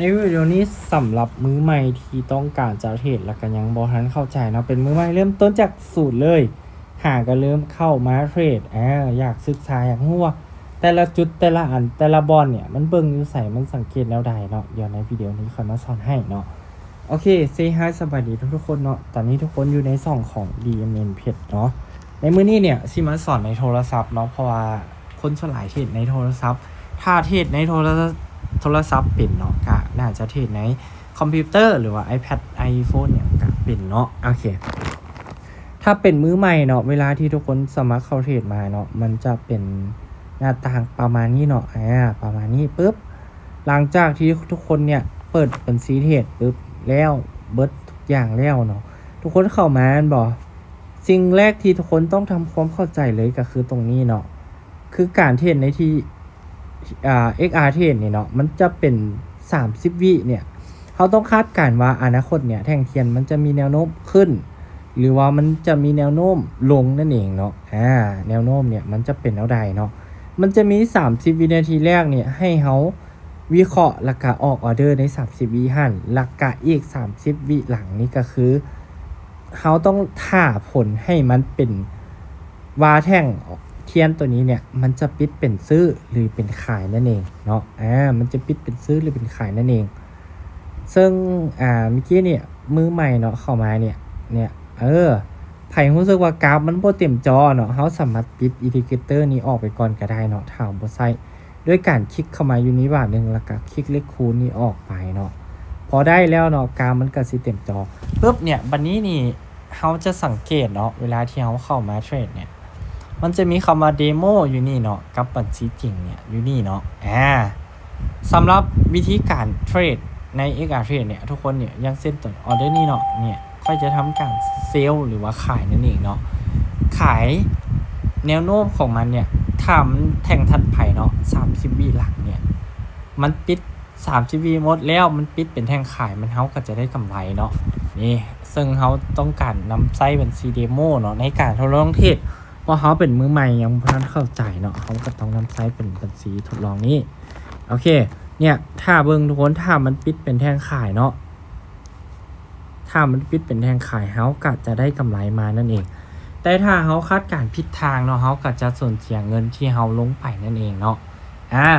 ໃນວິດີໂອນີ້ ສຳລັບມືໃໝ່ທີ່ຕ້ອງການຈະເທຣດ ແລ້ວກໍຍັງບໍ່ທັນເຂົ້າໃຈເນາະ, ເປັນມືໃໝ່ເລີ່ມຕົ້ນຈາກສູດເລີຍ, ຫາກໍເລີ່ມເຂົ້າມາເທຣດ, ອາ ຢາກສຶກສາ ຢາກຮູ້ວ່າແຕ່ລະຈຸດ ແຕ່ລະອັນ ແຕ່ລະບ່ອນເນ່ຍ ມັນເບິ່ງຢູ່ໃສ ມັນສັງເກດແນວໃດເນາະ, ດຽວໃນວິດີໂອນີ້ຂ້ອຍມາສອນໃຫ້ເນາະ. ໂອເຄ ເຊຮາຍ ສະບາຍດີທຸກໆຄົນເນາະ, ຕອນນີ້ທຸກຄົນຢູ່ໃນຊ່ອງຂອງ ດີເອັມເອັນ ເພຈເນາະ. ໃນມື້ນີ້ເນ່ຍ ຊິມາສອນໃນໂທລະສັບເນາະ, ເພາະວ່າຄົນສ່ວນຫຼາຍເທຣດໃນໂທລະສັບ. ຖ້າເທຣດໃນໂທລະ ໂທລະສັບເປັນເນາະ ກະໜ້າຈະເທຣດໃນຄອມພິວເຕີ ຫຼືວ່າ iPad iPhone ຫຍັງກະເປັນເນາະ. ໂອເຄ ຖ້າເປັນມືໃໝ່ເນາະ ເວລາທີ່ທຸກຄົນສະໝັກເຂົ້າເທຣດມາເນາະ ມັນຈະເປັນໜ້າຕ່າງປະມານນີ້ເນາະ, ອາ ປະມານນີ້ປຶບ ຫຼັງຈາກທີ່ທຸກຄົນເນ່ຍເປີດບັນຊີເທຣດປຶບແລ້ວ ເບິດທຸກຢ່າງແລ້ວເນາະ, ທຸກຄົນເຂົ້າມາແມ່ນບໍ່? ສິ່ງແລກທີ່ທຸກຄົນຕ້ອງທຳຄວາມເຂົ້າໃຈເລີຍກໍຄືຕົງນີ້ເນາະ, ຄືການເທຣດໃນທີ່ ອາ ເອັກອາ ເທຣດນີ້ເນາະ ມັນຈະເປັນສາມສິບວິເນ່ຍ, ເຮົາຕ້ອງຄາດການວ່າອະນາຄົດເນ່ຍ ແທ່ງທຽນມັນຈະມີແນວໂນ້ມຂຶ້ນ ຫຼືວ່າມັນຈະມີແນວໂນ້ມລົງນັ້ນເອງເນາະ. ອາ ແນວໂນ້ມເນ່ຍມັນຈະເປັນແນວໃດເນາະ, ມັນຈະມີສາມສິບວິນາທີແລກເນ່ຍ ໃຫ້ເຮົາວິເຄາະ ແລ້ວກະອອກອໍເດີໃນສາມສິບວິຫັ້ນ, ແລ້ວກະອີກສາມສິບວິຫຼັງນີ້ກໍຄື ເຮົາຕ້ອງຖ້າຜົນໃຫ້ມັນເປັນວ່າແທ່ງທຽນຕົວນີ້ເນ່ຍ ມັນຈະປິດເປັນຊື້ ຫຼື ເປັນຂາຍນັ້ນເອງເນາະ, ອາ ມັນຈະປິດເປັນຊື້ ຫຼື ເປັນຂາຍນັ້ນເອງ. ເຊິ່ງ ອາ ເມື່ອກີ້ເນ່ຍ ມືໃໝ່ເນາະ ເຂົ້າມາເນ່ຍ ເນ່ຍ ເອີ ໃຜຮູ້ສຶກວ່າກາຟມັນບໍ່ເຕັມຈໍເນາະ ເຮົາສາມາດປິດອິນດິເຄເຕີນີ້ອອກໄປກ່ອນກໍໄດ້ເນາະ ຖ້າເຮົາບໍ່ໃຊ້ ດ້ວຍການຄລິກເຂົ້າມາຢູ່ນີ້ບາດໜຶ່ງ ແລ້ວກໍຄລິກເລກຄູນນີ້ອອກໄປເນາະ. ພໍໄດ້ແລ້ວເນາະ ກາຟມັນກໍຊິເຕັມຈໍປຶບເນ່ຍ ບັດນີ້ນີ້ເຮົາຈະສັງເກດເນາະ ເວລາທີ່ເຮົາເຂົ້າມາເທຣດເນ່ຍ ມັນຈະມີຄຳວ່າເດໂມຢູ່ນີ້ເນາະ ກັບບັນຊີຈິງເນ່ຍ ຢູ່ນີ້ເນາະ. ອາ ສຳລັບວິທີການເທຣດໃນ ເອັກອາ ເທຣດເນ່ຍ ທຸກຄົນເນ່ຍ ຢ່າງເຊັ່ນຕົວອໍເດີນີ້ເນາະ ເນ່ຍ ຂ້ອຍຈະທຳການເຊລ ຫຼືວ່າຂາຍນັ້ນເອງເນາະ, ຂາຍແນວໂນ້ມຂອງມັນເນ່ຍ ຖ້າມັນແທ່ງຖັດໄປເນາະ ສາມສິບວິຫຼັງເນ່ຍ ມັນປິດ ສາມສິບວິໝົດແລ້ວ ມັນປິດເປັນແທ່ງຂາຍ ມັນ ເຮົາກໍຈະໄດ້ກຳໄລເນາະ ນີ້ ເຊິ່ງເຮົາຕ້ອງການນຳໃຊ້ບັນຊີເດໂມເນາະ ໃນການທົດລອງເທຣດ ເພາະເຮົາເປັນມືໃໝ່ ຍັງບໍ່ທັນເຂົ້າໃຈເນາະ ເຮົາກໍຕ້ອງນຳໃຊ້ເປັນບັນຊີທົດລອງນີ້. ໂອເຄ ເນ່ຍ ຖ້າເບິ່ງທຸກຄົນ ຖ້າມັນປິດເປັນແທ່ງຂາຍເນາະ ຖ້າມັນປິດເປັນແທ່ງຂາຍ ເຮົາກໍຈະໄດ້ກຳໄລມານັ້ນເອງ, ແຕ່ຖ້າເຮົາຄາດການຜິດທາງເນາະ ເຮົາກໍຈະສູນເສຍເງິນທີ່ເຮົາລົງໄປນັ້ນເອງເນາະ. ອາ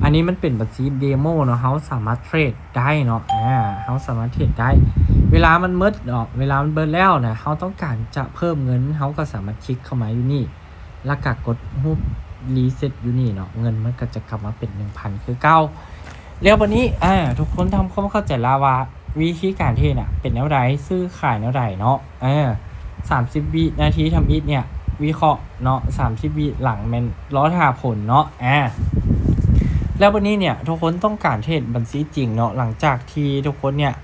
ອັນນີ້ມັນເປັນບັນຊີເດໂມເນາະ ເຮົາສາມາດເທຣດໄດ້ເນາະ ອາ ເຮົາສາມາດເທຣດໄດ້ ເວລາມັນໝົດເນາະ ເວລາມັນເບິດແລ້ວນະ ເຮົາຕ້ອງການຈະເພີ່ມເງິນ ເຮົາກໍສາມາດຄລິກເຂົ້າມາຢູ່ນີ້ ແລ້ວກໍກົດຮູບຣີເຊັດຢູ່ນີ້ເນາະ ເງິນມັນກໍຈະກັບມາເປັນໜຶ່ງພັນຄືເກົ່າ. ແລ້ວບັດນີ້ ອາ ທຸກຄົນທຳຄວາມເຂົ້າໃຈລະວ່າ ວິທີການເທຣດນະເປັນແນວໃດ ຊື້ຂາຍແນວໃດເນາະ. ເອີ ສາມສິບວິນາທີທຳອິດເນ່ຍ ວິເຄາະເນາະ ສາມສິບວິຫຼັງແມ່ນລໍຖ້າຜົນເນາະ. ອາ ແລ້ວບັດນີ້ເນ່ຍ ທຸກຄົນຕ້ອງການເທຣດບັນຊີຈິງເນາະ ຫຼັງຈາກທີ່ທຸກຄົນເນ່ຍ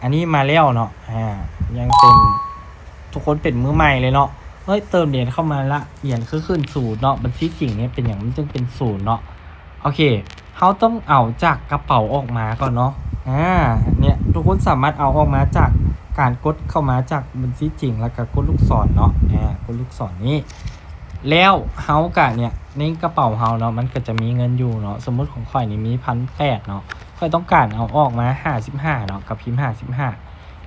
ອັນນີ້ມາແລ້ວເນາະ ອາ ຍັງເປັນ ທຸກຄົນເປັນມືໃໝ່ເລີຍເນາະ. ເຮີ້ຍ ເຕີມຫຼຽນເຂົ້າມາລະ ຫຼຽນຄືຂຶ້ນສູນເນາະ ບັນຊີຈິງເນ່ຍ ເປັນຫຍັງມັນຈຶ່ງເປັນສູນເນາະ. ໂອເຄ ເຮົາຕ້ອງເອົາຈາກກະເປົາອອກມາກ່ອນເນາະ. ອາ ເນ່ຍ ທຸກຄົນສາມາດເອົາອອກມາຈາກການກົດເຂົ້າມາຈາກບັນຊີຈິງ ແລ້ວກໍກົດລູກສອນເນາະ ອາ ກົດລູກສອນນີ້ ແລ້ວເຮົາກະເນ່ຍ ໃນກະເປົາເຮົາເນາະ ມັນກໍຈະມີເງິນຢູ່ເນາະ ສົມມຸດຂອງຂ້ອຍນີ້ມີພັນແປດເນາະ ຂ້ອຍຕ້ອງການເອົາອອກມາຫ້າສິບຫ້າເນາະ ກໍພິມຫ້າສິບຫ້າ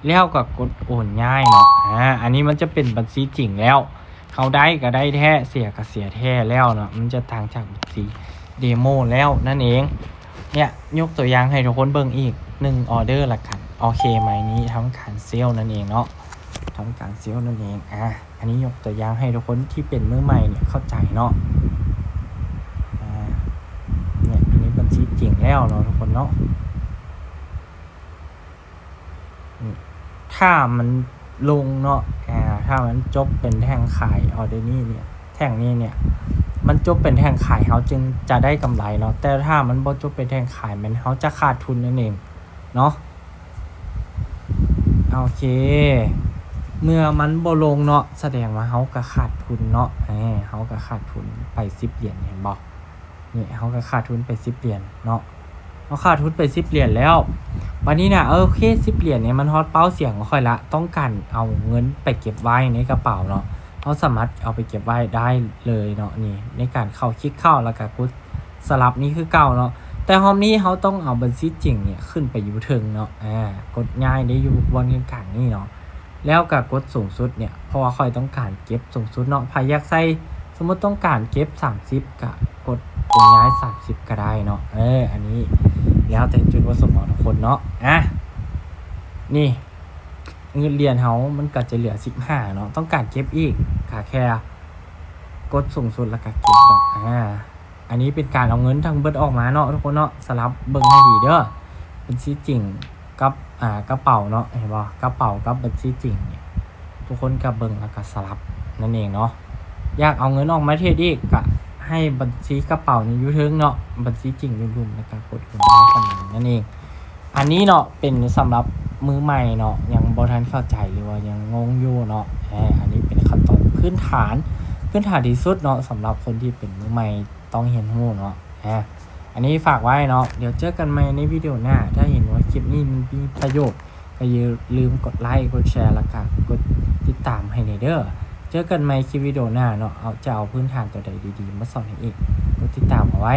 ແລ້ວກໍກົດໂອນຍ້າຍເນາະ. ອາ ອັນນີ້ມັນຈະເປັນບັນຊີຈິງແລ້ວ ເຮົາໄດ້ກໍໄດ້ແທ້ ເສຍກໍເສຍແທ້ແລ້ວເນາະ ມັນຈະຕ່າງຈາກບັນຊີເດໂມແລ້ວນັ້ນເອງ. ເນ່ຍ ຍົກຕົວຢ່າງໃຫ້ທຸກຄົນເບິ່ງອີກໜຶ່ງອໍເດີລະກັນ. ໂອເຄ ໄມ້ນີ້ທຳການເຊລນັ້ນເອງເນາະ ທຳການເຊລນັ້ນເອງ. ອາ ອັນນີ້ຍົກຕົວຢ່າງໃຫ້ທຸກຄົນທີ່ເປັນມືໃໝ່ເນ່ຍເຂົ້າໃຈເນາະ. ອາ ເນ່ຍ ອັນນີ້ບັນຊີຈິງແລ້ວເນາະທຸກຄົນເນາະ. ນີ້ ຖ້າມັນລົງເນາະ ອາ ຖ້າມັນຈົບເປັນແທ່ງຂາຍອໍເດີນີ້ເນ່ຍ ແທ່ງນີ້ເນ່ຍ ມັນຈົບເປັນແທ່ງຂາຍ ເຮົາຈຶ່ງຈະໄດ້ກຳໄລເນາະ ແຕ່ຖ້າມັນບໍ່ຈົບເປັນແທ່ງຂາຍ ແມ່ນເຮົາຈະຂາດທຶນນັ້ນເອງເນາະ. ໂອເຄ ເມື່ອມັນບໍ່ລົງເນາະ ສະແດງວ່າເຮົາກໍຂາດທຶນເນາະ ເອີ ເຮົາກໍຂາດທຶນໄປສິບຫຼຽນ ເຫັນບໍ່? ນີ້ ເຮົາກໍຂາດທຶນໄປສິບຫຼຽນເນາະ ເຮົາຂາດທຶນໄປສິບຫຼຽນແລ້ວ. ບັດນີ້ນະ ໂອເຄ ສິບຫຼຽນນີ້ມັນຮອດເປົ້າສຽງຂອງຂ້ອຍລະ ຕ້ອງການເອົາເງິນໄປເກັບໄວ້ໃນກະເປົາເນາະ ເຮົາສາມາດເອົາໄປເກັບໄວ້ໄດ້ເລີຍເນາະ. ນີ້ ໃນການເຂົ້າ ຄລິກເຂົ້າ ແລ້ວກໍກົດສະຫຼັບນີ້ຄືເກົ່າເນາະ. ແຕ່ຮອບນີ້ເຮົາຕ້ອງເອົາບັນຊີຈິງເນຍຂຶ້ນໄປຢູ່ເທິງເນາະ ອາ ກົດຍ້າຍໄດ້ຢູ່ບ່ອນກາງໆນີ້ເນາະ ແລ້ວກໍກົດສູງສຸດເນຍ ເພາະວ່າຂ້ອຍຕ້ອງການເກັບສູງສຸດເນາະ ໃຜຢາກໃສ່ ສົມມຸດຕ້ອງການເກັບສາມສິບ ກໍກົດຕົງຍ້າຍສາມສິບກໍໄດ້ເນາະ ເອີ ອັນນີ້ແລ້ວແຕ່ຈຸດປະສົງຂອງທຸກຄົນເນາະ ອາ ນີ້ ເງິນຫຼຽນເຮົາມັນກໍຈະເຫຼືອສິບຫ້າເນາະ ຕ້ອງການເກັບອີກ ກໍແຄ່ກົດສູງສຸດແລ້ວກໍເກັບເນາະ ອາ ອັນນີ້ເປັນການເອົາເງິນທັງເບິດອອກມາເນາະທຸກຄົນເນາະ ສະຫຼັບເບິ່ງໃຫ້ດີເດີ ບັນຊີຈິງກັບ ອາ ກະເປົາເນາະ ເຫັນບໍ່ ກະເປົາກັບບັນຊີຈິງ ທຸກຄົນກໍເບິ່ງແລ້ວກໍສະຫຼັບນັ້ນເອງເນາະ ຢາກເອົາເງິນອອກມາເທຣດອີກ ກໍໃຫ້ບັນຊີກະເປົານີ້ຢູ່ເທິງເນາະ ບັນຊີຈິງຢູ່ລຸ່ມ ແລ້ວກໍກົດລົງມາຂອງມັນນັ້ນເອງ ອັນນີ້ເນາະ ເປັນສຳລັບມືໃໝ່ເນາະ ຍັງບໍ່ທັນເຂົ້າໃຈ ຫຼືວ່າຍັງງົງຢູ່ເນາະ ອາ ອັນນີ້ເປັນຂັ້ນຕອນພື້ນຖານ ພື້ນຖານທີ່ສຸດເນາະ ສຳລັບຄົນທີ່ເປັນມືໃໝ່ຕ້ອງຮຽນຮູ້ເນາະ ອາ ອັນນີ້ຝາກໄວ້ເນາະ ດຽວເຈີກັນໃໝ່ໃນວິດີໂອໜ້າ ຖ້າເຫັນວ່າຄລິບນີ້ມັນມີປະໂຫຍດ ກໍຢ່າລືມກົດໄລ ກົດແຊ ແລ້ວກໍກົດຕິດຕາມໃຫ້ແດ່ເດີ ເຈີກັນໃໝ່ຄລິບວິດີໂອໜ້າເນາະ ເອົາ ຈະເອົາພື້ນຖານຕົວໃດດີໆມາສອນໃຫ້ອີກ ກົດຕິດຕາມເອົາໄວ້